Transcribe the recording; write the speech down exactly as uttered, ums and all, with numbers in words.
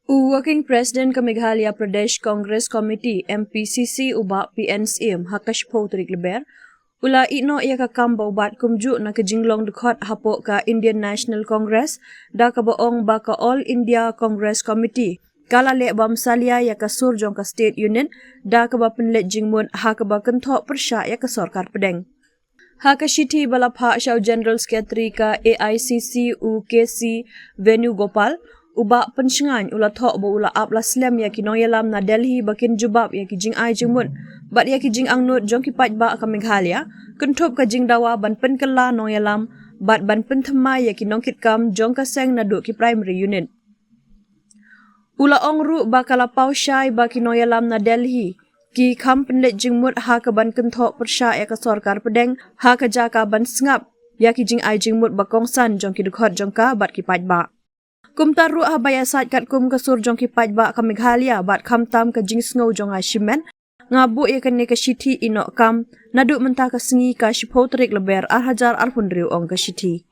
U Working President ka Meghalaya Pradesh Congress Committee, M P C C, u Bah P N Syiem, ha ka shiphew tarik Lber, u la ïehnoh ïa ka kam ba u bat kumjuh na ka jinglong dkhot hapoh ka Indian National Congress, da kaba ong ba ka All India Congress Committee ka la leh bam salia ïa ka sur jong ka State Unit, da kaba pynleit jingmut ha kaba kynthoh pyrshah ïa ka sorkar pdeng. Ha ka shithi ba la phah sha u General Secretary ka A I C C, u K C Venugopal, u Bah Pynshngaiñ u la thoh ba u la ap la slem ïa ki nongïalam na Delhi ba kin jubab ïa ki jingai jingmut bad ïa ki jingangnud jong ki paidbah ka Meghalaya, kynthup ka jingdawa ban pynkylla nongïalam bad ban pynthymmai ïa ki nongkitkam jong ka seng naduh ki primary unit. U la ong ruh ba ka la paw shai ba ki nongïalam na Delhi ki kham pynleit jingmut ha ka ban kynthoh pyrshah ïa ka sorkar pdeng, ha ka jaka ban sngap ïa ki jingai jingmut ba kongsan jong ki dkhot jong ka bad ki paidbah. Kumta ruh, haba ïasaid katkum ka sur jong ki paidbah ka Meghalaya bad khamtam ka jingsngew jong nga shimet, nga buh ïa kane ka shithi ïehnoh kam naduh mynta ka sngi, ka shiphew tarik Lber ar hajar arphew hynriew, ong ka shithi.